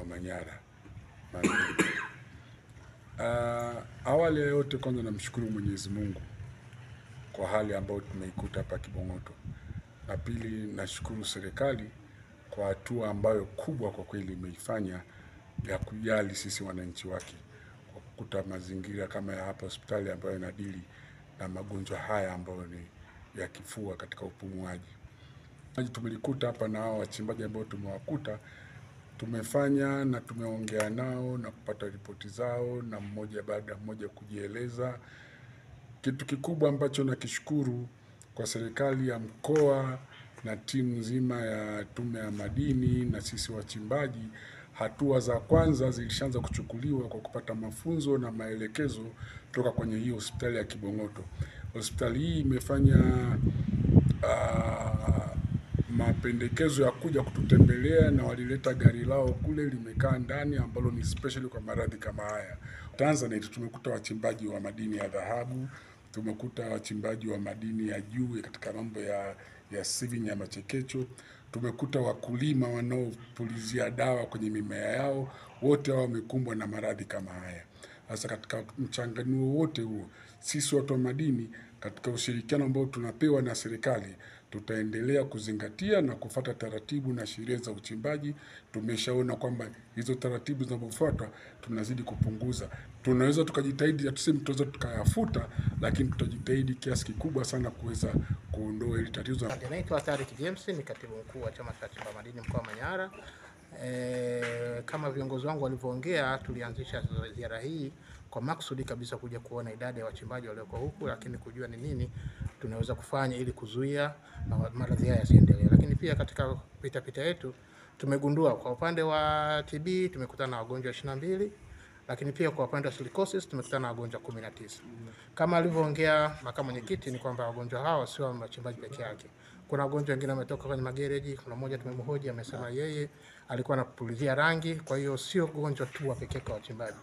Manyara. Awali ya yote, kwanza namshukuru Mwenyezi Mungu kwa hali ambayo tumeikuta hapa Kibong'oto, na pili nashukuru serikali kwa hatua ambayo kubwa kwa kweli imeifanya ya kujali sisi wananchi wake kwa kukuta mazingira kama ya hapa hospitali ambayo inadili na magonjwa haya ambayo ni ya kifua katika upumuaji. Tumelikuta hapa na hao wachimbaji ambao tumewakuta, tumefanya na tumeongea nao na kupata ripoti zao na mmoja baada ya mmoja kujieleza. Kitu kikubwa ambacho nakishukuru kwa serikali ya mkoa na timu nzima ya Tume ya Madini na sisi wachimbaji, hatua za kwanza zilishaanza kuchukuliwa kwa kupata mafunzo na maelekezo toka kwenye hii hospitali ya Kibong'oto. Hospitali hii imefanya mapendekezo ya kuja kututembelea na walileta gari lao kule limekaa ndani ambalo ni special kwa maradhi kama haya. Tanzania tumekuta wachimbaji wa madini ya dhahabu, tumekuta wachimbaji wa madini ya juu katika mambo ya sivi ya machekecho, tumekuta wakulima wanaopulizia dawa kwenye mimea yao, wote hao wamekumbwa na maradhi kama haya. Sasa katika mchanganuo wote huo, sisi watu wa madini katika ushirikiano ambao tunapewa na serikali tutaendelea kuzingatia na kufata taratibu na sheria za uchimbaji. Tumeshaona kwamba hizo taratibu zinapofuatwa tunazidi kupunguza. Tunaweza tukajitahidi, hatusemi tunaweza tukayafuta, lakini tutajitahidi kiasi kikubwa sana kuweza kuondoa hili tatizo. Naitwa Tarik James, ni katibu mkuu wa Chama cha Wachimba Madini mkoa wa Manyara. Kama viongozi wangu walivyoongea, tulianzisha ziara hii kwa maksudi kabisa kuja kuona idadi ya wachimbaji walioko huku, lakini kujua ni nini tunaweza kufanya ili kuzuia maradhi haya yasiendelee. Lakini pia katika pita pita yetu tumegundua kwa upande wa TB tumekutana na wagonjwa 22, lakini pia kwa upande wa silicosis tumekutana na wagonjwa 19. Kama alivyoongea makamu mwenyekiti ni kwamba wagonjwa hawa sio wachimbaji peke yake. Kuna wagonjwa wengine wametoka kwenye magereji, kuna mmoja tumemhoji amesema yeye alikuwa anapulizia rangi, kwa hiyo sio gonjwa tu wa pekee kwa wachimbaji.